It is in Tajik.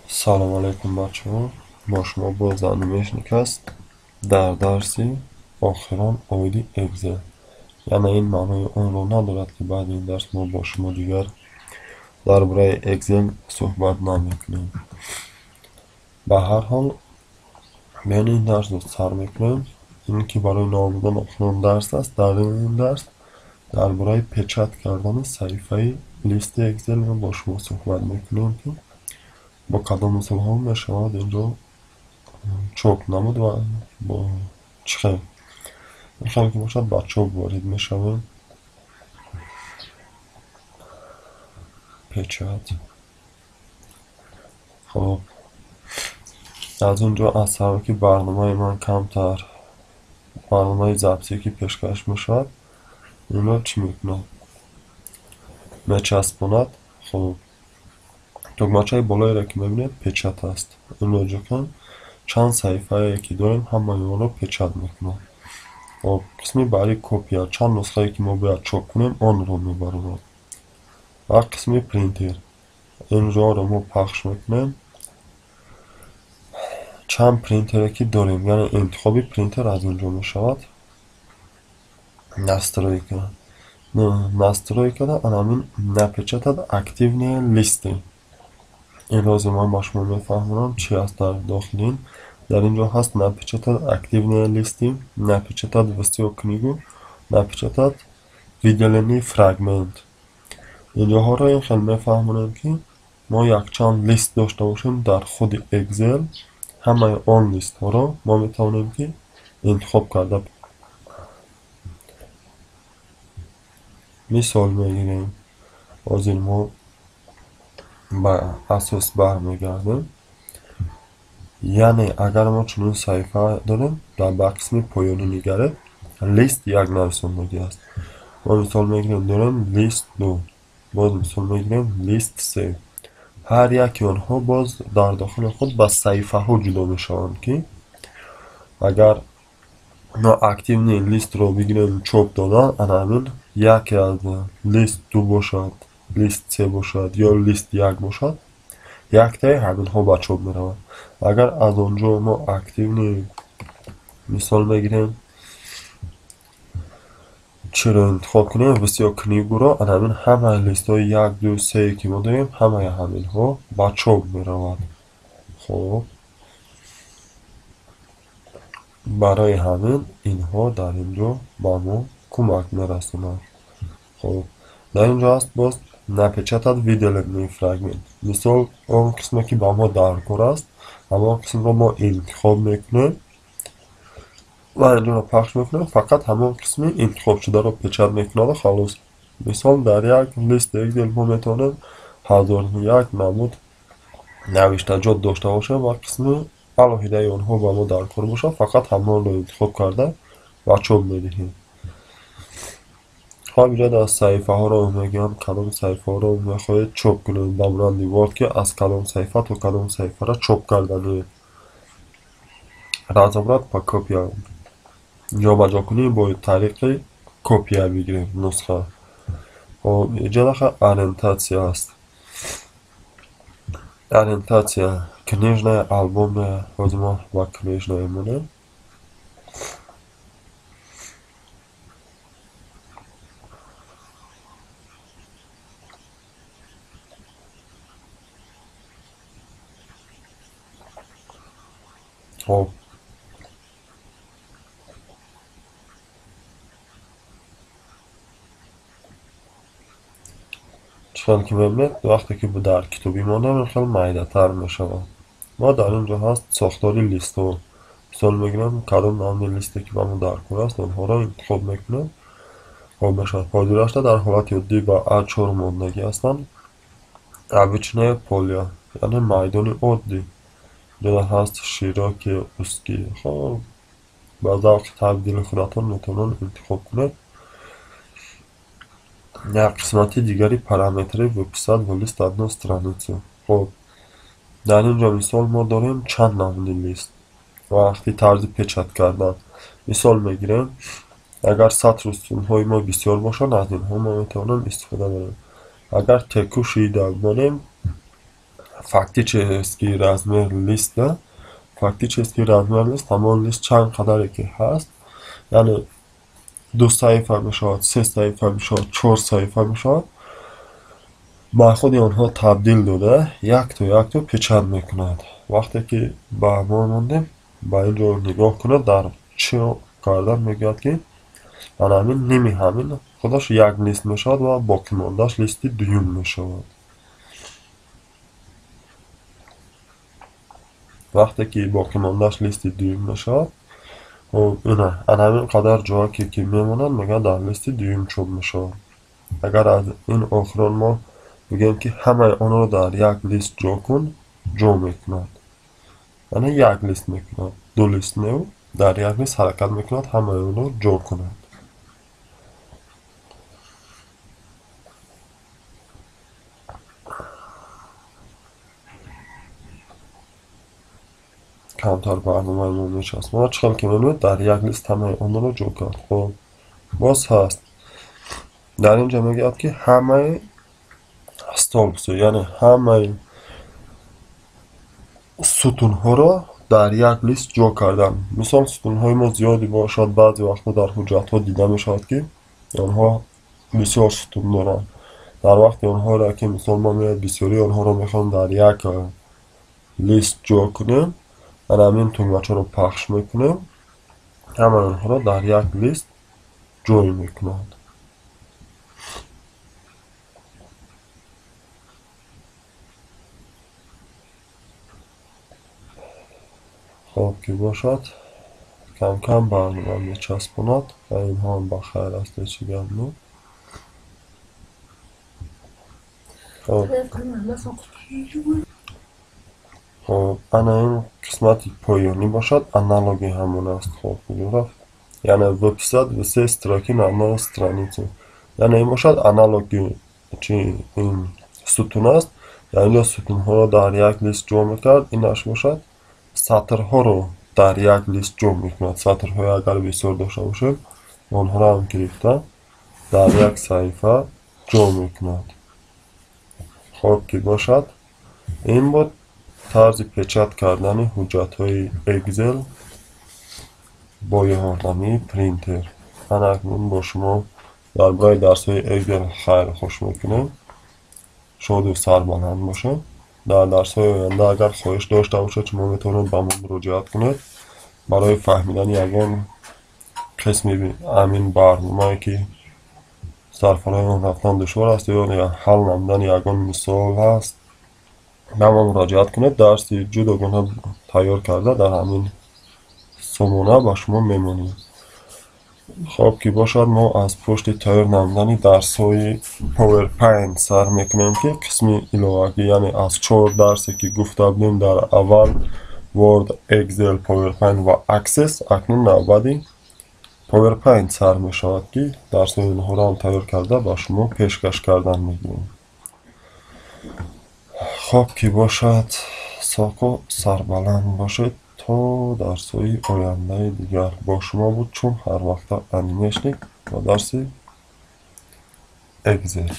Салом алейкум, бачаҳо. Бо шумо боз Анимешник аст дар дарси охирон оиди Excel. Яъне ин маънои онро надорад, ки баъди ин дарс мо бо шумо дигар дар бораи Excel суҳбат намекунем. Ба ҳар ҳол, биён ин дарсро сар мекунем. Ин ки барои наомадан охирон дарс аст. Дар ин дарс дар бораи печат кардани саҳифаи листи Excel мо бо шумо суҳбат мекунем, ки бо кадом мисолҳо мешавад инро чоп намуд ва бо чӣ хел. Ин хел ки бошад, ба чоп ворид мешавем. Печат. Хоб, аз он ҷо аз сабаби ки барномаи ман камтар барномаи записӣ ки пешкаш мешавад, инро чӣ мекунад? Мечаспонад. Хоб, тугмачаи болоеро ки мебинед, печат аст. Инро ҷо кун, чанд саҳифае ки дорем, ҳамаи онро печат мекунад. Хоб, қисми баъди копия, чанд нусхае ки мо бояд чоп кунем, онро мебарорад. Ва қисми принтер, инҷоро мо пахш мекунем. Чанд принтере ки дорем, яъне интихоби принтер аз инҷо мешавад. Настройка. Настройкада анамин напечатад активные листы. Ин рози ман ба шумо мефаҳмонам, чи аст дар дохили ин. Дар ин ҷо ҳаст напечатад активные листы, напечатад всю книгу, напечатад выделенный фрагмент. Инҷоҳоро ин хел мефаҳмонем, ки мо якчанд лист дошта бошем дар худи Excel, ҳамаи он листҳоро мо метавонем ки интихоб карда. Мисол мегирем. Ҳозир мо ба асос бармегардем. Яъне агар мо чунин саҳифа дорем, дар ба қисми поёнӣ нигаред, лист як нависондагӣ аст. Мо мисол мегирем, дорем лист 2, боз мисол мегирем лист 3. Ҳар яки онҳо боз дар дохили худ ба саҳифаҳо ҷудо мешаванд, ки агар мо активный листро бигирем чоп додан, ана ҳамин яке аз лист 2 бошад, лист 3 бошад ё лист 1 бошад, яктаи ҳаминҳо ба чоп меравад. Агар аз он ҷо мо активный мисол мегирем, чиро интихоб кунем, всё книгуро, ана ҳамин ҳамаи листҳои 1, 2, 3 ки мо дорем, ҳамаи ҳаминҳо ба чоп меравад. Хоб, барои ҳамин инҳо дар ин ҷо ба мо кӯмак мерасонанд. Хоб, дар ин ҷо аст боз напечатад выделенный фрагмент. Мисол, он қисме ки ба мо даркор аст, ҳамон қисмро мо интихоб мекунем ва инҷоро пахш мекунем, фақат ҳамон қисми интихобшударо печат мекунаду халос. Мисол, дар як лист Excel мо метавонем 1001 намуд навиштаҷот дошта бошем ва қисми алоҳидаи онҳо ба мо даркор бошад, фақат ҳамонро интихоб карда ва чоп медиҳем. Хоб, инҷо дар саҳифаҳоро мегӯям, кадом саҳифаҳоро мехоҳед чоп кунед, ба монанди Word, ки аз кадом саҳифа то кадом саҳифаро чоп карданиед. Разобрать по копиям. Ҷобаҷокунӣ бо тариқи копия бигирем, нусха. Хоб, инҷо даха ориентатсия аст. Ориентатсия книжная, альбомная. Ҳозир мо ба книжная монем. Хоб, чӣ хел ки мебинед, вақте ки дар китобӣ мондем, ин хел майдатар мешавад. Мо дар ин ҷо ҳаст сохтори листҳо. Мисол мегирем, кадом намуди листе ки ба мо даркор аст, онҳоро интихоб мекунем. Хоб мешавад. Ҳозирашта дар ҳолати оддӣ ба А4 мондагӣ ҳастанд. Обычное поле, яъне майдони оддӣ. Инҷо ҳаст широкие, узкие. Хоб, ба завқи табдили худатон метавонед интихоб кунед. Як қисмати дигари параметри выписать в лист одну страницу. Хоб, дар ин ҷо мисол мо дорем чанд намуди лист вақти тарзи печат кардан. Мисол мегирем, агар сатру сутунҳои мо бисёр бошанд, аз инҳо мо метавонем истифода барем. Агар текущий монем, Фактический размер листа, фактический размер лист ҳамон лист чанд қадаре ки ҳаст, яъне 2 саҳифа мешавад, 3 саҳифа мешавад, 4 саҳифа мешавад, ба худи онҳо табдил дода якто якто печат мекунад. Вақте ки ба мо мондем, ба ин ҷо нигоҳ кунад, дар чӣ кардан мегӯяд ки ана ҳамин ними ҳамин худаш як лист мешавад ва боқимондааш листи дуюм мешавад. Вақте ки боқимондааш листи дуюм мешавад, ина ана ҳамин қадар ҷое ки мемонад, мегӯяд дар листи дуюм чоп мешавад. Агар аз ин охирон мо бигӯем ки ҳамаи онро дар як лист ҷо кун, ҷо мекунад. Яъне як лист мекунад, ду лист не, дар як лист ҳаракат мекунад, ҳамаи онро ҷо кунад. Камтар барномаи мо мечаспонад. Чӣ хел ки мебинед, дар як лист ҳамаи онро ҷо кард. Хоб, боз ҳаст. Дар ин ҷо мегӯяд ки ҳамаи столбсо, яъне ҳамаи сутунҳоро дар як лист ҷо кардан. Мисол, сутунҳои мо зиёде бошад, баъзе вақтҳо дар ҳуҷҷатҳо дида мешавад ки онҳо бисёр сутун доранд. Дар вақти онҳоро ки мисол мо меояд бисёрии онҳоро мехоҳем дар як лист ҷо кунем, ана ҳамин тугмачаро пахш мекунем, ҳамаи онҳоро дар як лист ҷой мекунад. Хоб ки бошад, кам-кам барнома мечаспонад ва инҳо ҳам ба хайр аст, ҳеҷ гап не. Хоб, ана ин қисмати поёнӣ бошад, аналоги ҳамон аст. Хоб, куҷо рафт? Яъне выписать все строки на одну страницу. Яъне ин бошад аналоги чи ин сутун аст. Дар инҷо сутунҳоро дар як лист ҷо мекард, инаш бошад сатрҳоро дар як лист ҷо мекунад. Сатрҳое агар бисёр дошта бошем, онҳоро ҳам гирифта дар як саҳифа ҷо мекунад. Хоб ки бошад, ин буд тарзи печат кардани ҳуҷҷатҳои Excel бо ёрдамии принтер. Ана акнун бо шумо дар бораи дарсҳои Excel хайру хуш мекунем. Шоду сарбаланд бошед. Дар дарсҳои оянда агар хоҳиш дошта бошед, шумо метавонед ба мо муроҷиат кунед барои фаҳмидани ягон қисми ҳамин барномае ки сарфарои он рафтан душвор аст ё ҳал намудани ягон мисол ҳаст, ба мо муроҷиат кунед. Дарси ҷудогона тайёр карда дар ҳамин сомона ба шумо мемонем. Хоб ки бошад, мо аз пушти тайёр намудани дарсҳои PowerPoint сар мекунем ки қисми иловагӣ, яъне аз 4 дарсе ки гуфта будем дар аввал Word, Excel, PowerPoint ва Access, акнун навбати PowerPoint сар мешавад ки дарсҳои онҳоро ҳам тайёр карда ба шумо пешкаш кардан мегирем. Хоб ки бошад, соқу сарбаланд бошед то дарсҳои ояндаи дигар. Бо шумо буд чун ҳар вақта Анимешник ва дарси Excel.